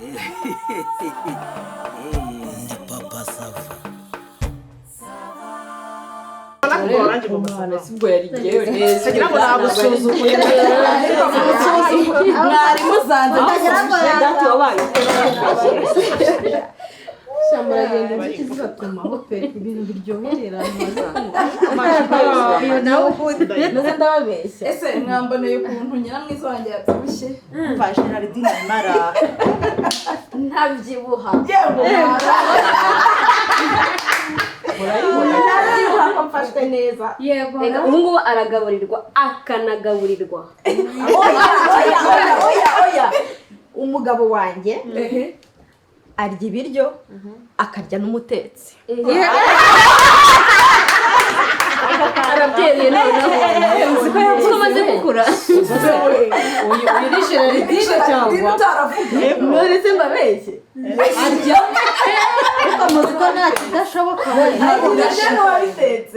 Ndi Papa Sava. Umwana si ubwo yarigewe neza. Kugira ngo nagusuzuguye. Mwari muzanze. Dati wabaye. Muragenda inzuki zibatumaho pe, ibintu biryoherera. Maze ndababeshya. Ese mwamboneye ukuntu nyiramwiza wanjye yabyibushye? Mva Gerardine mara. Ntabyibuha. Yewe. Ntabyibuha ko mfashwe neza. Yego. Reka, ubu ngubu aragaburirwa akanagaburirwa. Oya, oya, oya, oya, oya, umugabo wanjye arya ibiryo akarya n'umutetsi. Arabyemeye noneho uko amaze gukura. Uyu ni Gerardine cyangwa? Utaravuga. None se mbabeshye? Arya. Ariko muzi ko nta kidashoboka we. Arya n'uwabitetse.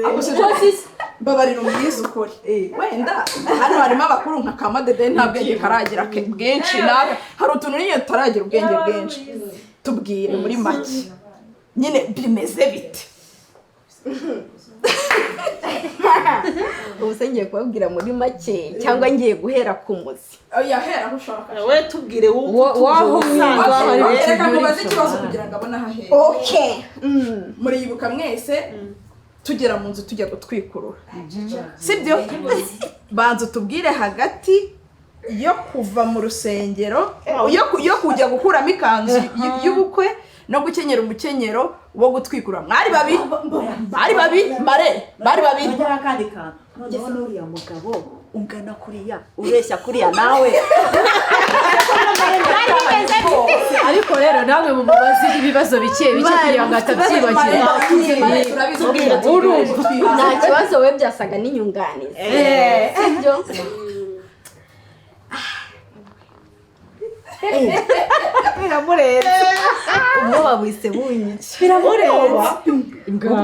Mbabarira umbwize ukuri, wenda hano harimo abakuru nka Kamadede, nta bwenge karagira bwinshi, nawe hari utuntu nyine tutaragira ubwenge bwinshi. Tubwire muri make nyine, bimeze bite? Ubu se ngiye kubabwira muri make cyangwa ngiye guhera ku muzi? Oya, hera aho ushaka. We tubwire wumva. Waho wumva hari. Reka mubaze ikibazo kugira ngo abone aho ahera. Okay. Muriyibuka mwese tugera mu nzu tujya gutwikurura, sibyo? Banza utubwire hagati yo kuva mu rusengero yo kujya gukuramo ikanzu y'ubukwe no gukenyera umukenyero wo gutwikurura, mwari babiri, bari babiri, mare bari babiri. Ongera akandi kantu noneho, n'uriya mugabo ungana kuriya, ureshya kuriya nawe. Ariko rero namwe mumubaze ibibazo bike bike kugira ngo atabyibagirwa. Urumva. Nta kibazo, we byasaga n'inyunganizi, sibyo? Biramurenze. Ubwoba buhise bunyica. Biramurenze.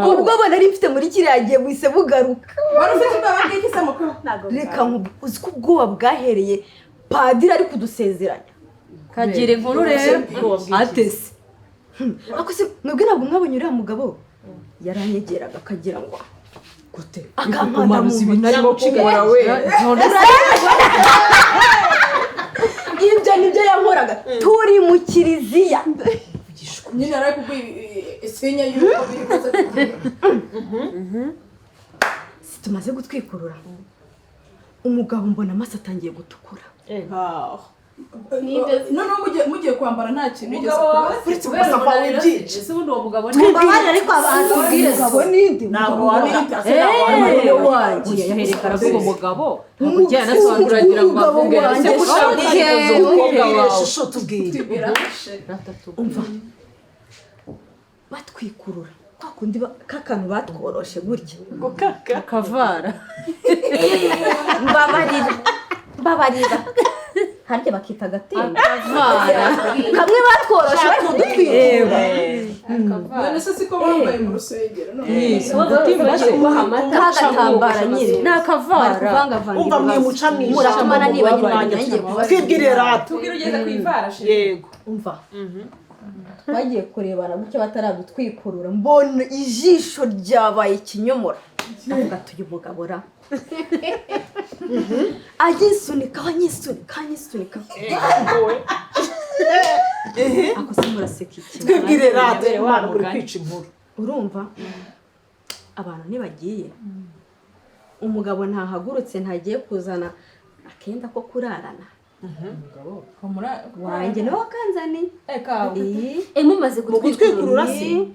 Ubwoba nari mfite muri kiriya gihe buhise bugaruka. Wari ufite ubwoba bw'iki se mukuru? Reka, uzi ko ubwoba bwahereye padiri ari kudusezeranya? Kagira inkuru rero. Atese ako se mwebwe ntabwo mwabonye uriya mugabo yaranyegeraga akagira ngo Gute? akankanda mu Ibintu ntoki. arimo gukora we. Ibyo nibyo yankoraga turi mu kiliziya. Nyine yari ari kuguha isinya y'uko biri buze kugenda. Si tumaze gutwikurura, umugabo mbona amaso atangiye gutukura. Noneho mugiye kwambara nta kintu yigeze Umugabo wawe kubaza? se kubera umunaniro se? Ese ubundi uwo mugabo ni Mbabarira, ariko abantu Umugabo ninde? Ntabwo wari wanjye. Oya, yahereka aravuga umugabo, ntabwo ugiye anasobanura agira ngo Umugabo avuge wanjye. ese ko ushaka gukoza umukobwa wawe. Shusho, tubwire. Umva, batwikurura kwa kundi kakantu batworoshe gutya. Akavara. Mbabarira, mbabarira, harya bakita agatembo. Akavara. Kamwe batworoshe bari kudutwikura. None se siko bambaye mu rusengero none? Kagatambara nyine. Ni akavara. Kuvangavanga. Umva, mwimuca mu ijambo. Muratumana nibagirwa nanjye kuba. Twibwire rata. Tubwire ugeze ku ifarashi. Yego. Umva, twagiye kurebana gutya bataradutwikurura, mbona ijisho ryabaye ikinyomoro, ndavuga ati uyu mugabo ra anyisunika, anyisunika, anyisunika. Ako se muraseka iki? Twibwire rata, umwana uri kwica inkuru. Urumva, abantu ntibagiye, umugabo ntahagurutse, ntagiye kuzana akenda ko kurarana wanjye, niwe wakanzaniye. Iyi. Eh, mumaze Mu gutwikurura gutwikurura? se?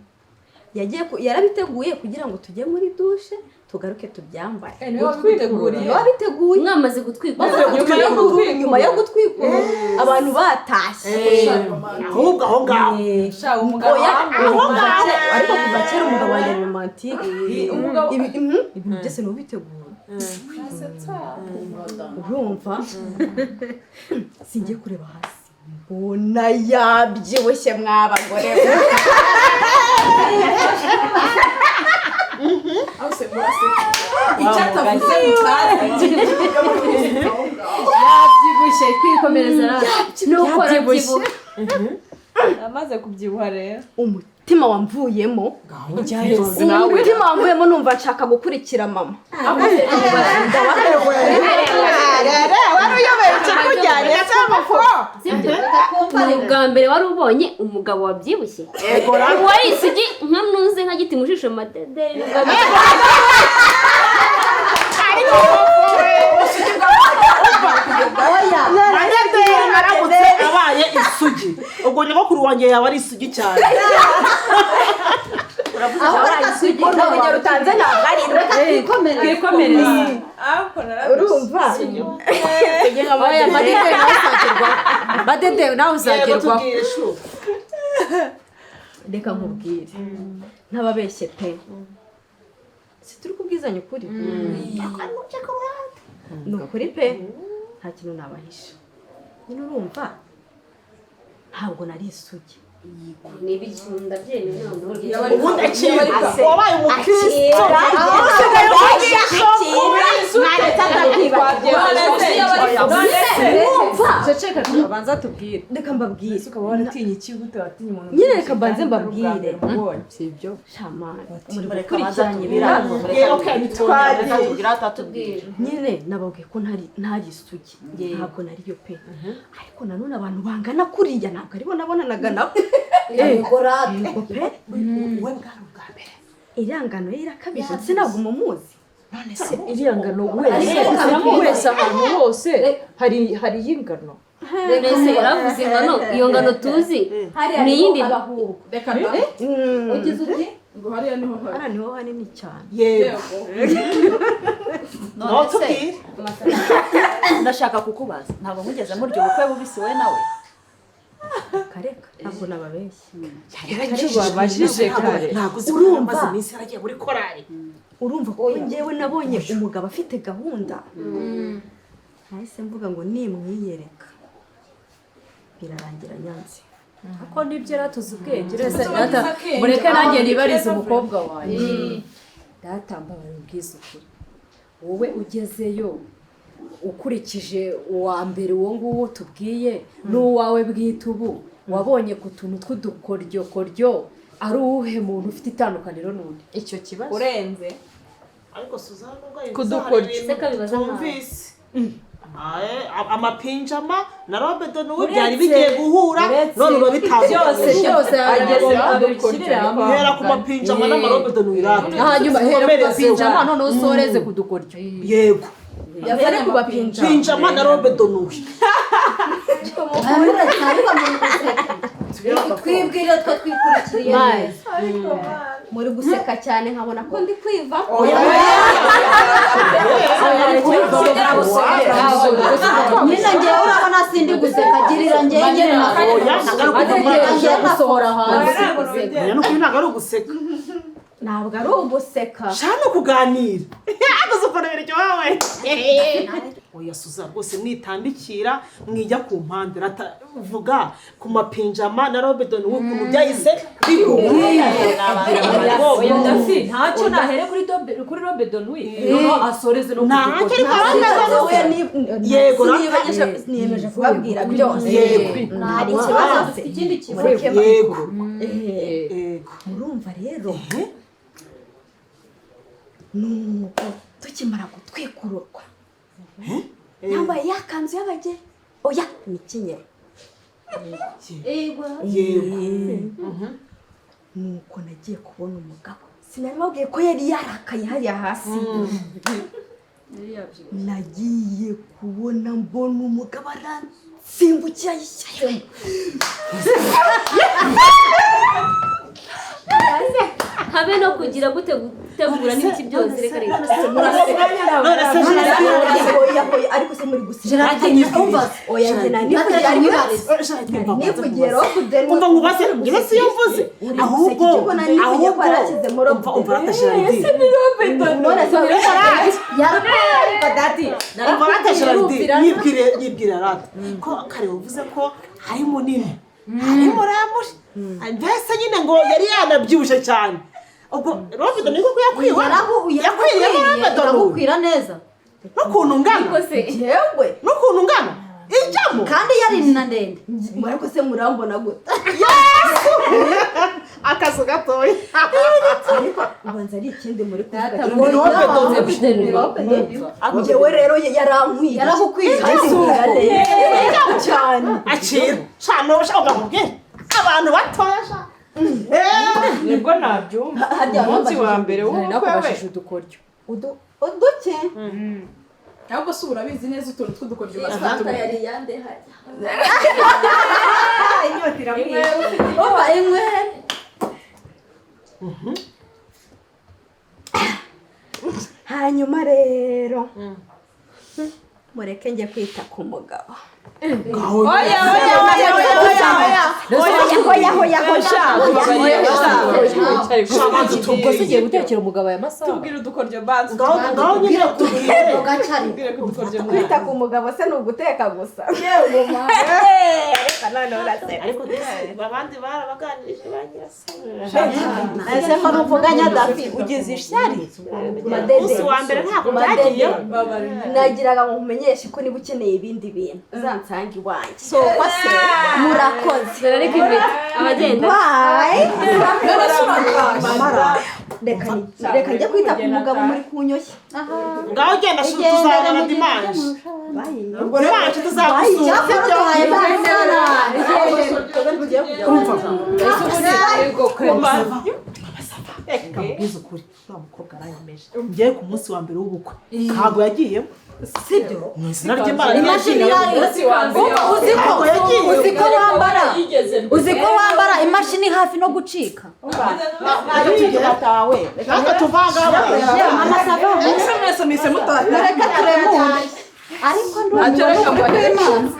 Yagiye yarabiteguye kugira ngo tujye muri dushe tugaruke tubyambare. Niwe wabiguteguriye? Niwe wabiteguye. Mwamaze gutwikurura? Nyuma yo gutwikurura, abantu batashye. Ahubwo aho ngaho. Sha, umugabo Oya, wawe. ariko kuva kera umugabo wanjye ni romantike. Umugabo. Ibintu byose ni ubitegura. Urumva, singiye kureba hasi mbona yabyibushye mw'abagore mwe. Aho se muraseka icyo atavuze mutazi? Yabyibushye, twikomereza rata. Nuko arabyibuha. Amaze kubyibuha rero Umutima wamvuyemo, umutima wamvuyemo, numva nshaka gukurikira mama. Wari uyobewe ikikujyanye se mufu? Ni ubwa mbere wari ubonye umugabo wabyibushye wari isugi nka mnuze nka giti mu jisho madederi? Ni ubwa mbere. Madederi aramutse abaye isugi, ubwo nyogokuru wanjye yaba ari isugi cyane. Urwo rugero utanze ntabwo ari Reka twikomereze. Twikomereze. Urumva. Oya, madederi nawe uzagerwaho, madederi nawe Yego. uzagerwaho. Tubwire shu. Reka nkubwire ntababeshye pe, si turi kubwizanya ukuri, ni ukuri pe, nta kintu nabahisha nyine. Urumva, ntabwo nari isugi. Ni ibiki? Ndabyemeye noneho. Ubundi akira wabaye umukristo, usigaye uvugisha. Ceceka, abanza tubwire. Reka mbabwire. Ukaba waratinye iki? Gute watinye umuntu? Nyine reka mbanze mbabwire. Umubonye. Si ibyo. Shamani muri Mureka abanza gukurikiranya tubwire. ibirango. Yeah, okay, nitwongere, reka tubwire atatubwira. Nyine nababwiye ko ntari ntari isugi, ntabwo nariyo pe, ariko nanone abantu bangana kuriya ntabwo aribo nabonanaga nabo. Yego rata. Yego pe. We bwari ubwa mbere. Iriya ngano ye irakabije, ndetse ntabwo mumuzi. None se Iriya ngano, wese wese, ahantu hose hari ingano. Mbese yaravuze ingano, iyo ngano tuzi ni iyindi. Reka da. Ugize uti? Ngo hariya niho hari. Hariya niho hanini cyane. Yego. None No se tubwire. Ndashaka kukubaza, ntabwo mugeze murya ubukwe bubisi we nawe? Kareka, ntabwo nababeshye. Babajije kare. Ntabwo uzi ko Urumva? amaze iminsi yaragiye muri korari. Urumva ko njyewe nabonye umugabo afite gahunda, nahise mvuga ngo nimwiyereka birarangira nyanze. Kuko nibyo yaratuze ubwenge. Rese data, mureke nanjye nibarize umukobwa wanjye. Data, mbabarira ubwize ukuri, wowe ugezeyo ukurikije uwa mbere uwo nguwo tubwiye n'uwawe bwite ubu wabonye ku tuntu tw'udukoryokoryo, ari uwuhe muntu ufite itandukaniro n'undi? Icyo kibazo. Urenze. Ariko Suzanne, nubwo yabivuze, Kudukoryo. hari ibintu Se kabibaza nkawe. tumvise. Aye, amapinjama na robe de nuit byari bigiye guhura, none urabitandukanye. Byose Ageze abishyirire hamwe. Hera ku mapinjama n'amarobe de nuit rata. Hanyuma hera ku Ukomereze. mapinjama, noneho usoreze ku dukoryo. Yego. Yavane ku bapinja. Pinjama na robe de nuit. Muretse, ariko muri guseka, twibwire two twikurikiriye neza. Muri guseka cyane, nkabona ko ndi kwiva. Nyine ngewe urabona sindi guseka, girira ngewe nyine na Oya, ntabwo ari ukuvuga. Ngewe Gusohora hanze. Oya, nukuri ntabwo ari uguseka. Ntabwo ari uguseka. Shaka no kuganira gusa ukuntu biryoha we. Oya Suza, rwose mwitandikira, mwijya ku mpande rata, vuga ku mapinjama na robe de nuit ukuntu byahise bihura. Oya Dafi, ntacyo, nahere kuri robe de nuit, noneho asoreze no ku Ntacyo. dukoryo. Ariko Oya, Yego, niyemeje kubabwira byose. Yego. Hari ikibazo se? Ikindi kibazo. Mureke Yego. Eh, Yego. Murumva rero, nuko tukimara gutwikururwa yambaye ya kanzu y'abageni, oya, imikenyero. Yego. Yego. Nuko nagiye kubona umugabo, sinari babwiye ko yari yarakaye hariya hasi? Nagiye kubona mbona umugabo aransimbukiye ayishyiramo. Habe no kugira gute, gutegura n'ibiki byose, reka reka. None se Gerardine? Oya oya, ariko se muri guseka? Gerardine. Umva, oya, njye nanivugiye, ariko nivugiye robe. Umva nkubaze, njyewe siyo mvuze, ahubwo Kuko nanivugiye ko ahubwo yarashyizemo robe. Umva, umva rata Gerardine. None se Dati. Umva rata Gerardine, yibwire, yibwire rata ko kare uvuze ko ari munini, ari muremure, mbese nyine ngo yari yanabyibushye cyane, ubwo robe de nuit koko yakwiwe, yakwiriye robe de nuit? Iragukwira neza. N'ukuntu ungana. Ariko se Yewe. N'ukuntu ungana. Ijyamo. Kandi yari na ndende. Ariko se murambona gute? Yesu! Akazu gatoya. Ariko ubanza ari ikindi muri kuvuga. Ni robe Ni robe. Njyewe rero yarankwiriye. Yaragukwiriye. Kandi neza cyane. Akira. Sha no sha ubakubwire. Abantu batoya sha. Nibwo nabyumva. Umunsi wa mbere w'ubukwe we. Nakubajije udukoryo. Uduke. Ahubwo se urabizi neza utuntu tw'udukoryo Fanta basatu. yari yande hajya. Inyota iramwica. Oba inywere. Hanyuma rero mureke njye kwita ku mugabo. Oya oya oya oya oya. Oya oya oya oya. Ubwo se ugiye gutekera umugabo aya masaha? Tubwire udukoryo banza. Ngaho nyine tubwire. Tubwire ku dukoryo mwana. Kwita ku mugabo se ni uguteka gusa. Reka noneho uraseka. Ariko abandi barabaganirije ba nyirasabira. Ese ko nuvuganya Dafi ugize ishyari? Umunsi wa mbere ntabwo byagiye. Nagiraga ngo nkumenyeshe ko niba ukeneye ibindi bintu uzansange iwanjye. Soko se. Murakoze. Dore ariko imbere abagenda. Bye. None se uratashye. Reka njye kwita ku mugabo muri kunyoshya. Ngaho genda shu tuzabona dimanche. Bye. Dimanche tuzagusura sibyo? Reka mbwize ukuri uriya mukobwa aranyemeje. Ngiye ku munsi wa mbere w'ubukwe ntabwo yagiyemo. Sibyo. Mu izina ry'Imana Imashini ntiyagiyemo. yari uzi ko wambara imashini hafi no gucika. Reka tuvanga Mama sava. Ese mwese mwise mutashye. Mureke turemure. Ariko Ntacyo reka ndumva mbareke. Imana.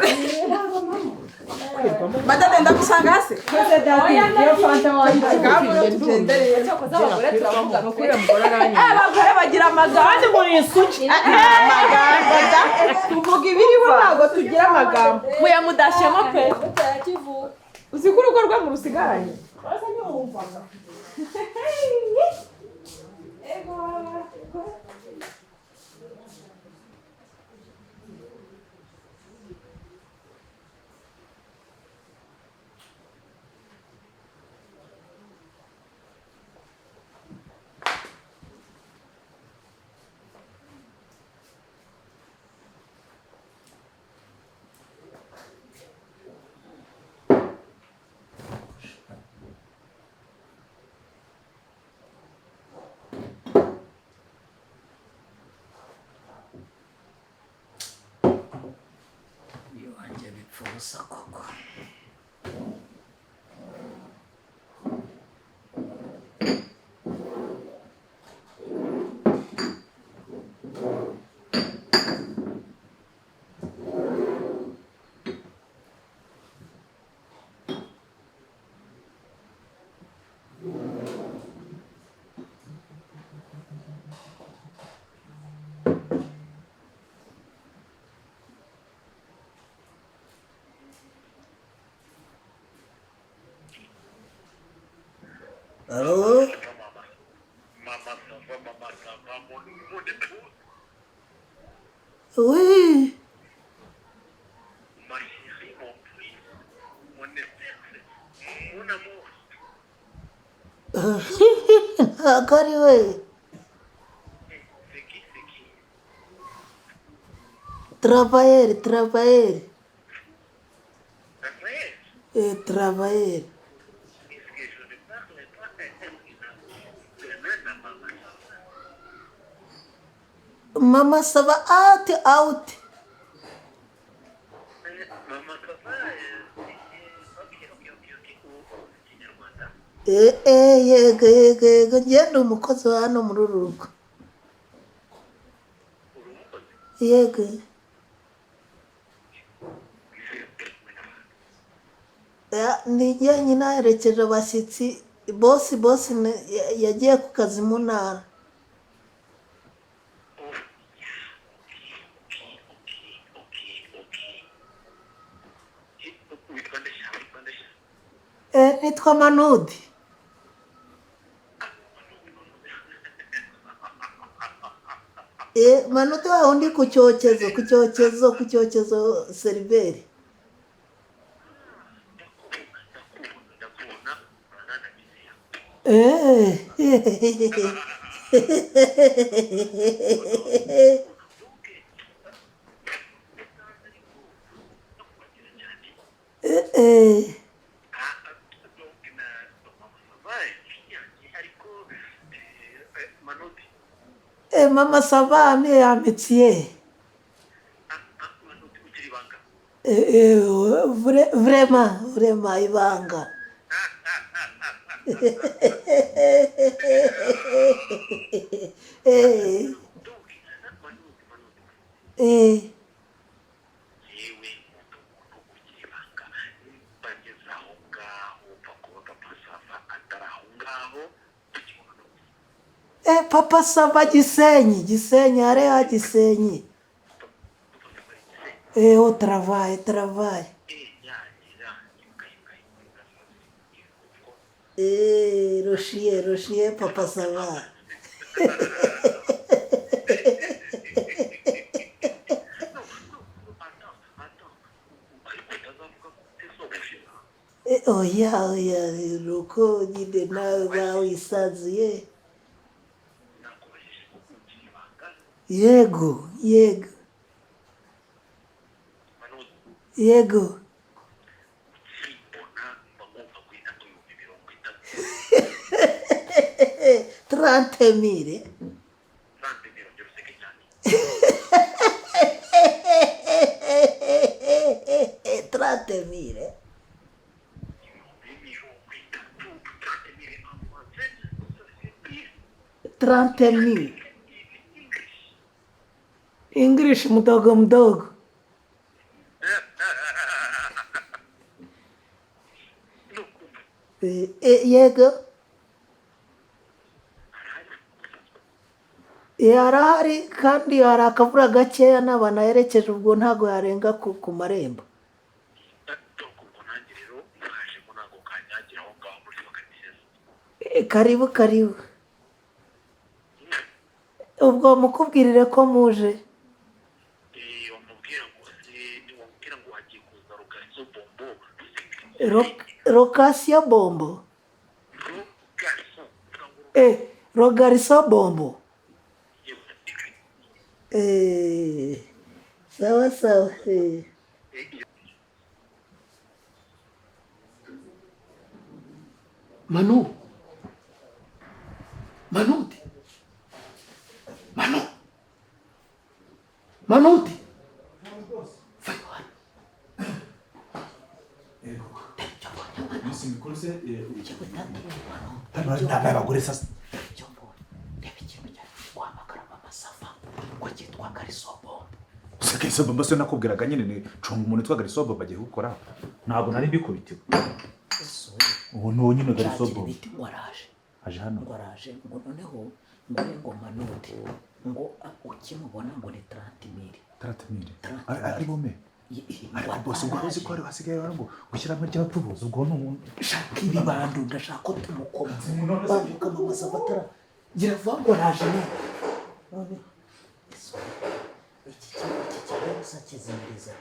Madame ndagusanga hasi. Iyo fanta Ngaho tugendere. Cyakoze abagore turavuga ni ukuri mugore aranyuma. Abagore bagira amagambo. Kandi muri isugi. Amagambo da. Tuvuga ibiriho ntabwo tugira amagambo. Muyamudashyemo pe. Uzi ko urugo rwe murusigaranye. Iwanjye bipfa ubusa koko. Allô? Oui. Ntabwo ari we. Travailleur, travailleur. Travailleur. Mama sava out, out. Yego yego yego njye ndi umukozi wa hano muri uru rugo. Yego. Ni jyenyine aherekeje abashyitsi, bosi bosi yagiye ku kazi mu ntara. Nitwa Manudi. Manuti wa wundi ku cyokezo, ku cyokezo, ku cyokezo seriveri. Mama sava ami amitié. Vraiment, vraiment ibanga. Eh. Eh. Papa sava Gisenyi, Gisenyi, hariya Gisenyi. Au travail, travail. Rochier, Rochier, papa sava. Oya, oya, nuko nyine nawe bawisanzuye. Yego, yego. Yego. 30 mille. 30 mille. 30 mille. English mdogo mdogo. Yego. Arahari kandi hari akavura gakeya n'abantu aherekeje, ubwo ntabwo yarenga ku marembo. Karibu, karibu. Ubwo mukubwirire ko muje. Rokasiyo bombo. Rogariso bombo. Sawa sawa. Manu, Manuti, Manu, Manuti, vayo hano. Iminsi mikuru se inama y'abagore sasa. Reba ikintu cyari guhamagara mama Safa ngo cyitwa Garisobombo. Se Garisobombo se nakubwiraga nyine ni cunga umuntu witwa Garisobombo agiye gukora, ntabwo nari mbikubitiwe. Ubu ni uwo nyine Garisobombo. Biti ngo araje. Aje hano. Ngo araje, ngo noneho ngo ngo Manuti ngo ukimubona ngo ni 30 mille. 30 mille ari bome. Ariko bose ubwo uzi ko hari hasigaye ngo gushyiramo ry'abapfubuzi, ubwo ni umuntu. Shaka ibibandu, ndashaka ko tumukoma. Banguka mama Safa atara. Gira vuba ngo araje none. None iki kibazo kizimiriza.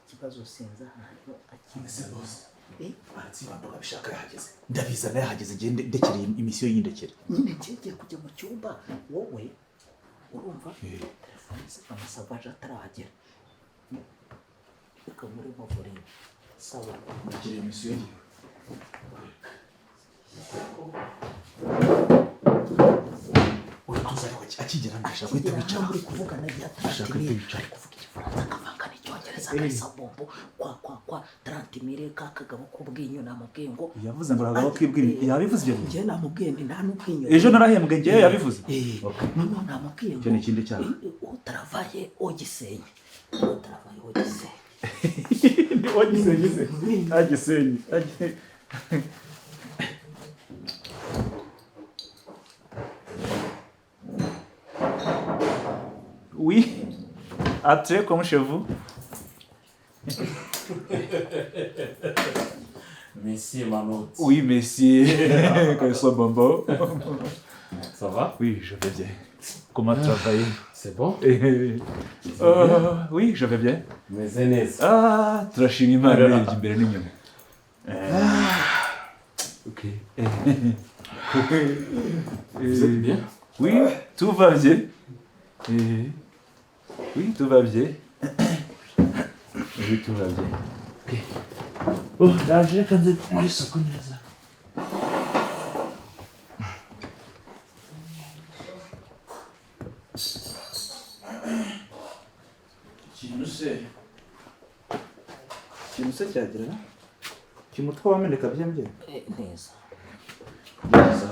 Ikibazo sinzi ahantu akizimiriza. Baratsi babishaka yahageze. Ndabizana yahageze, ngende ndekere imisiyo yindekere. Nyine ngiye kujya mu cyumba wowe urumva telefone se mama Safa aje atarahagera. Reka muri volume. Sawa. Ndekere imisiyo yiwe. Uratuza ariko akigera ndashaka guhita wicara. Muri kuvugana bya 30 mille ari kuvuga igifaransa akavanga n'icyongereza. Garisobombo kwa kwa kwa 30 mille ka kagabo k'ubwinyo namubwiye ngo Yavuze ngo aragabo k'ibwinyo, yabivuze ibyo bintu. Njye namubwiye nti nta n'ubwinyo. Ejo narahembwe njyewe, yabivuze. Noneho namubwiye ngo Icyo ni ikindi cyaha. Utaravaye au Gisenyi. Utaravaye au Gisenyi. Ni au Gisenyi se. A Gisenyi. Oui, entrez comme chez vous. Monsieur Manot. Oui, monsieur. Garisobombo. Ça va? Oui, je vais bien. Comment travailler? C'est bon? Oui, je vais bien. Meze neza. Ah, turashima Imana urebye imbere n'inyuma. Ok. Vous êtes bien? Oui, tout va bien. Oui, tout va bien. Oui, tout va bien. Ok. Oh, ndaje reka nze muri isuku neza. Ikintu se cyagira kimutwe wameneka byembye neza. Neza.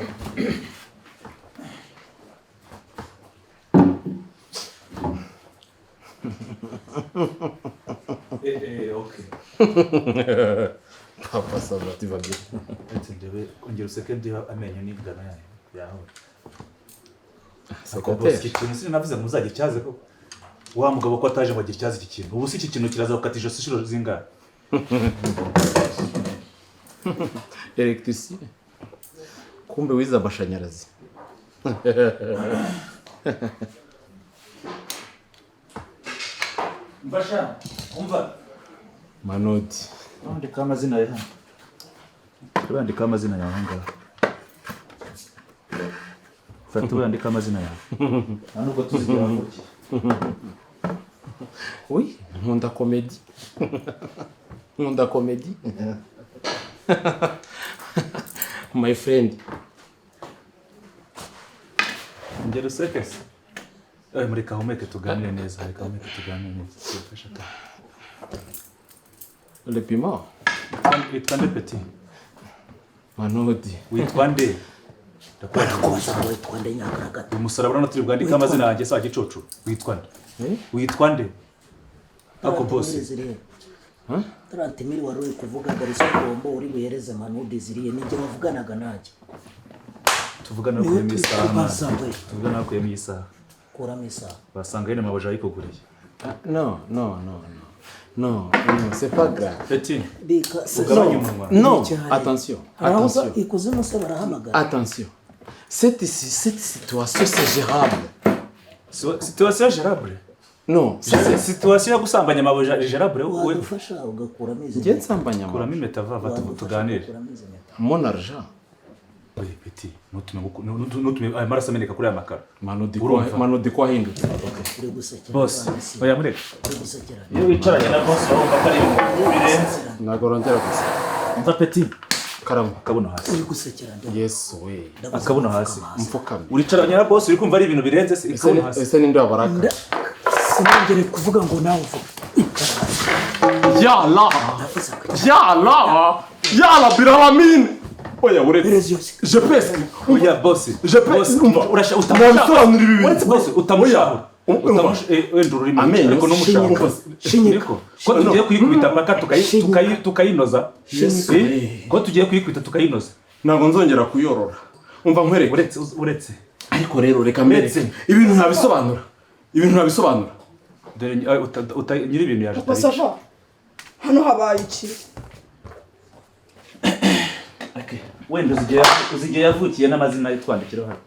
Ok. Papa, ça va, tu vas bien. Ati ndebe ongera useke ndiba amenyo n'ingano yayo yawe. C'est Boss, iki kintu sinavuze ngo uzagityaze koko. Wa mugabo ko ataje ngo agityaze iki kintu. Ubu si iki kintu kiraza gukata ijosi inshuro zingahe? Électricien. Kumbe wize amashanyarazi. Mfasha, umva. Manodi. Bandika amazina yawe hano. Bandika amazina yawe aho ngaho. Fata wandika amazina yawe. Nta nubwo tuzi yavukiye. Oui, nkunda comédie. Nkunda comédie. My friend. Ngera useke se. Mureka humeke tuganire neza, reka humeke tuganire neza. Tugufasha ta. Le piment. Witwa nde petit? Manodi. Witwa nde? Barakubaza ngo witwa nde nyakaragata. Uyu musaraba urabona turi bwandike amazina yanjye sa gicucu. Witwa nde? Witwa nde? Ako boss. 30 000 wari uri kuvuga Gariso Bombo uri buhereze Manudi ziriye ninjye wavuganaga nanjye. Tuvugana Niwe kuyemo isaha. tukubaza we. Tuvugana kuyemo isaha. Kuramo isaha. Basanga yene mabuja ayikuguriye. Non, non, non, non. Non, non, c'est pas grave. Petit. Bika Ugabanye umunwa. Non, attention, Arahoza attention. ikuzimu se barahamagara. Attention. Cette situation, c'est gérable. Situation gérable? Non, c'est Situation yo gusambanya amabuja ni gérable wowe. Wadufasha ugakuramo izi. Njye nsambanya Kuramo impeta vava tuganire. Ugakuramo izi mpeta. Mon argent. Oui, petit. Ntutume aya maraso ameneka kuri aya makaro. Manodi Urumva? ko Manodi ko wahindutse. Okay. Uri gusekera. Boss, abana si. oya mureka. Uri gusekera. Iyo wicaranye na boss urumva ko ari ibintu birenze. Ntabwo rongera gusa. Umva petit. Karama. Akabuno hasi. Uri gusekera nde. Yesu we. Akabuno hasi. Mfukame. Uricaranye na boss uri kumva ari ibintu birenze se akabuno hasi. Ese ninde wabaraka? Sinongere kuvuga ngo nawe uvuge. Ya Allah. Ya Allah. Ya Allah biralamine. Oya uretse. Je pèse. Oya boss. Je pèse. Umva. Urasha Nabisobanura ibi bintu. Uretse boss utamushahura. Wenda ururimi Amenyo. ariko n'umushahura. Shinyika. Ko tugiye kuyikubita paka tukayinoza. Ko tugiye kuyikubita tukayinoza. Ntabwo nzongera kuyorora. Umva nkwereke. Uretse uretse. Ariko rero reka mbereke. Ibintu ntabisobanura. Ibintu ntabisobanura. Dore nyiri ibintu yaje Papa Sava, hano habaye iki? Wenda uzigiye yavukiye n'amazina ye twandikiraho hano.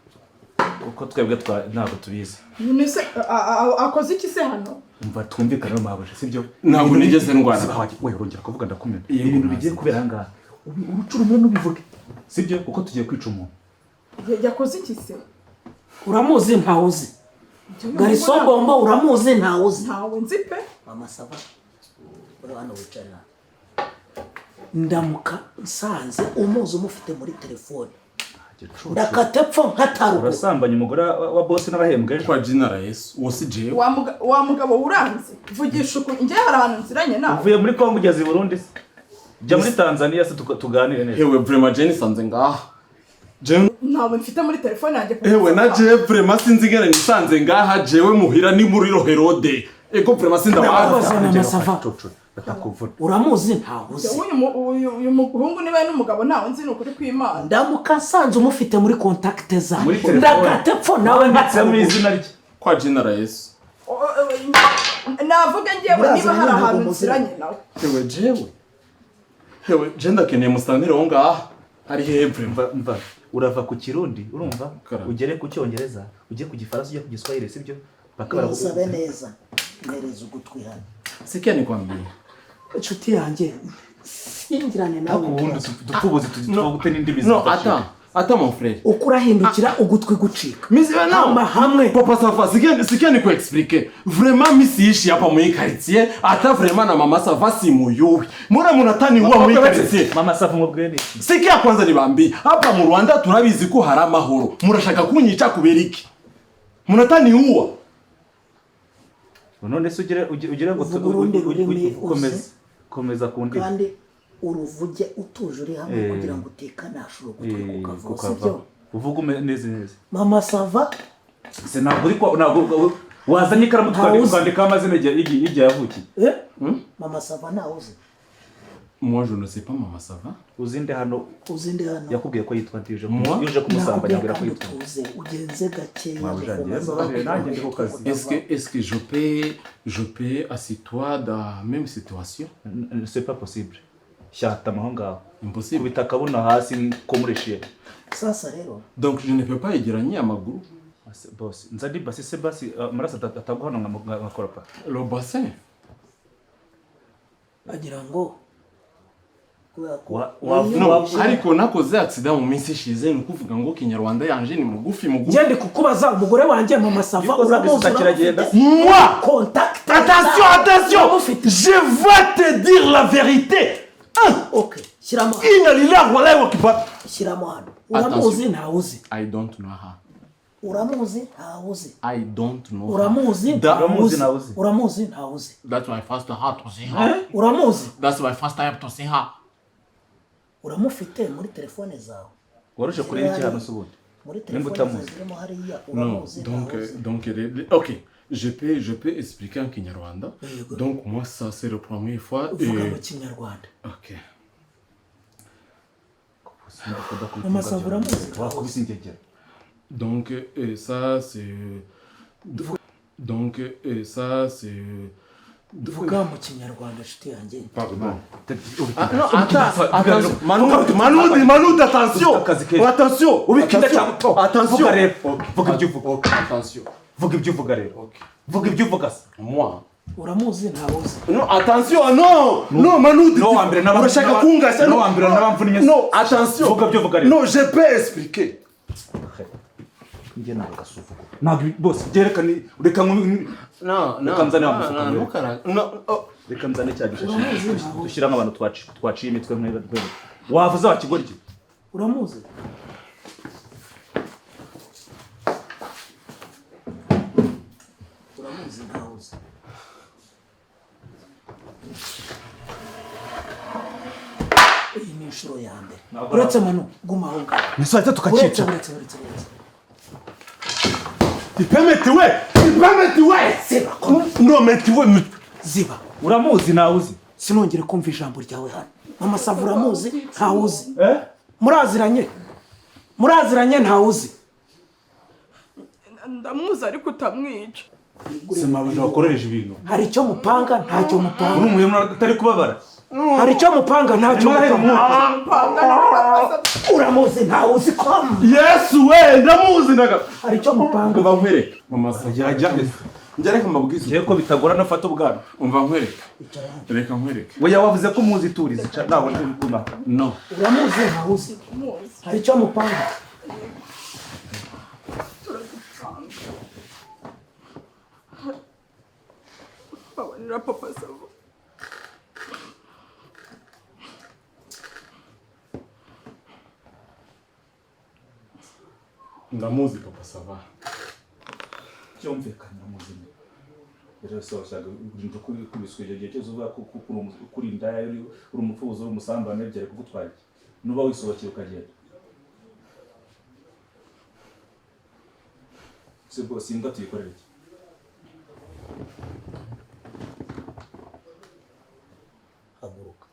Kuko twebwe ntabwo tubizi. None se akoze iki se hano? Umva twumvikane no mabuja sibyo? Ntabwo nigeze ndwana. We urongera kuvuga ndakumena. Ibintu bigiye kubera aha ngaha. Urucurumwe n'ubivuge. Sibyo? Kuko tugiye kwica umuntu. Yakoze iki se? Uramuzi ntawe uzi. Gariso Bombo uramuzi ntawe uzi. Ntawe nzi pe. Mama Sava. Uri hano wicara. Ndamuka nsanze umuzi umufite muri telefone. Ndakata epfo nkataruka. Urasambanya umugore wa boss n'abahembwe ejo. Kwa jina la Yesu. Uwo si jewe. Wa mugabo uranzi. Vugisha ukuri. Njye hari ahantu nziranye nawe. Uvuye muri Kongo ugeze i Burundi se? Jya muri Tanzania se tuganire neza. Hewe vraiment je nisanze ngaha. Jewe Ntawe mfite muri telefone yanjye. Hewe na jewe vraiment sinzi ingene nisanze ngaha jewe muhira ni muri Roherode. Ego vraiment sindabaza. Mama Sava. Batakuvuna. Uramuzi ntawe uzi. Uyu muhungu niba ari n'umugabo ntawe nzi ni ukuri kw'Imana. Ndamuka nsanze umufite muri contact za. Muri telefone. Ndakata epfo nawe Wanditsemo izina rye. Kwa jina la Yesu. Navuga njyewe niba hari ahantu nziranye nawe. Hewe jewe. Hewe je ndakeneye musanire wo ngaha. Ari hehe vraiment? Mva. Urava ku Kirundi, urumva, ugere ku Cyongereza, ujye ku Gifaransa, ujye ku Giswahili, sibyo? Paka Musabe neza, mpereza ugutwi hano. Sikia nikwambie. Inshuti yanjye, singirane nawe. Ubundi dupfubuze tugute n'indimi. No, attends. Attends mon frère. Uko urahindukira ugutwi gucika. Mais non. Hama hamwe. Papa Safa, sikia nikuexplique. Vraiment mimi siishi hapa mu quartier, hata vraiment na mama Safa simuyuwi. Mbona munatani huwa mu quartier? Mama Safa mubwiye niki? Sikia kwanza nibambi, hapa mu Rwanda turabizi ko hari amahoro. Murashaka kunyica kubera iki? Munatani huwa. None se ugire ngo Vuga urundi rurimi. Komeza komeza kundi. Kandi uruvuge utuje uri hamwe kugira ngo utekanashura ugutwi kukavaho, sibyo? Uvuge neza neza. Mama Sava Se ntabwo uri kwa ntabwo wazanye ikaramu twandika amazina igihe yavukiye. Mama Sava ntawe uzi. Moi je ne sais pas mama Sava. Uzinde hano. Uzinde hano. Yakubwiye ko yitwa Ndije. Yuje kumusambanya abwira ko yitwa. Utuze ugenze gakeya. Est-ce que je peux assis-toi dans même situation? C'est pas possible. Shyata aho ngaho. Impossible. Kubita kabuna hasi ko mureshiye. Sasa rero. Donc je ne peux pas yegeranya amaguru. Boss, nzadi basi se basi amaraso atagwa hano ngakoropa. Le bassin. Agira ngo No, ariko nakoze accident mu minsi ishize, ni ukuvuga ngo Kinyarwanda yanje ni mugufi mugufi. Ngende kukubaza umugore wanjye mama Sava uramuzi? Moi, contact. Attention, attention, je vais te dire la vérité. Ok, shyiramo. Ina lila wala wakipa. Shyiramo hano. Uramuzi ntawuzi? I don't know her. Uramuzi ntawuzi? I don't know her. Uramuzi ntawuzi? Uramuzi ntawuzi? That's my first time to see her. Uramuzi? That's my first time to see her. Uramufite muri telefone zawe? Waruje kureba iki hano se ubundi? Muri telefone zawe zirimo hariya, uramuzi? Donc ok, je peux expliquer en Kinyarwanda. Donc moi ça c'est la première fois. Uvuga mu Kinyarwanda. Ok. Mama Sava uramuzi? Wakubise ingegera. Donc ça c'est donc ça c'est Vuga mu Kinyarwanda inshuti yanjye. Pardon. Ah, non, attends, attention. Manoudi, Manoudi, attention. Attention. Attention. Vuga ibyo uvuga. Attention. Vuga ibyo uvuga rero. Vuga ibyo uvuga se. Moi. Uramuzi ntawuzi? Non, attention, non. Non, Manoudi. No, ambere n'abandi. Urashaka kungasha. No, ambere n'abamvunnye. Non, attention. Vuga ibyo uvuga rero. Non, je peux expliquer. Njye ntabwo gasuzuguro. Ntabwo bose byerekane reka No, no. Reka nzane wa mufuka. No, reka nzane cya gishashi dushyiramo abantu twaciye imitwe nk'urwego. Wavuze wa kigoryi. Uramuzi? Uramuzi ntawuzi? Iyi ni inshuro ya mbere. Uretse Manu, guma aho ngaho. Nisahita tukacica. Uretse. Tu peux me tuer! Tu peux me tuer! Ziba. Non, mais tu veux me... Ziba. Uramuzi ntawuzi? Sinongere kumva ijambo ryawe hano. Mama Sava uramuzi ntawuzi? Muraziranye? Muraziranye ntawuzi? Ndamuzi ariko utamwica. Semabuja wakorereje ibintu. Hari icyo mupanga ntacyo mupanga. Uri umuhemu utari kubabara. Hari icyo mupanga ntacyo mupanga. Uramuzi ntawuzi ko? Yesu we, ndamuzi ndaga. Hari icyo mupanga. Umva nkwereke. Mama Sava yajya. Njye reka mbabwize. Yego bitagorana fata ubwana. Umva nkwereke. Reka nkwereke. Oya wavuze ko muzi turizi naho guma. No. Uramuzi ntawuzi? Hari icyo mupanga. Babarira Papa Sava. Ndamuzi Papa Sava. Byumvikana muzima. Rero se washaka urinda kubiswe icyo gihe cyose uvuga ko kuri indaya uri umupfubuzi uri umusambane byari kugutwara iki? Nuba wisohokeye ukagenda. Se bose imbwa tuyikorera iki? Haguruka.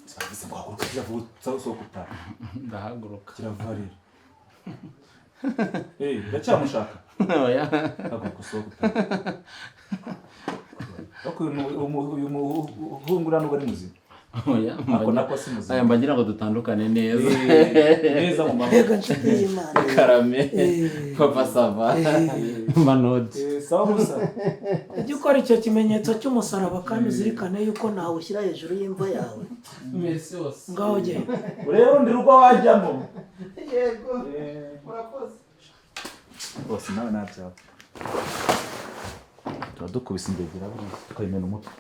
Sabize ngo haguruka kiravuga sohoka utaha. Ndahaguruka. Kiravuga rero. Ndacyamushaka. Oya. Haguruka usohoke utaha. Ariko uyu muhungu ntabwo ari muzima. Oya, Ako nako si muzima. Aya mba ngira ngo dutandukane neza. Neza mu mahoro. Yego, nshuti y'Imana. Karame. Papa sava. Manodi. Sawa musa. Ujye ukora icyo kimenyetso cy'umusaraba kandi uzirikane yuko nawe ushyira hejuru y'imva yawe. Merci hose. Ngaho genda. Urebe urundi rugo wajyamo. Yego. Murakoze. Bose nawe ntabyaba. Tuba dukubise ingegera buriya tukayimena umutwe.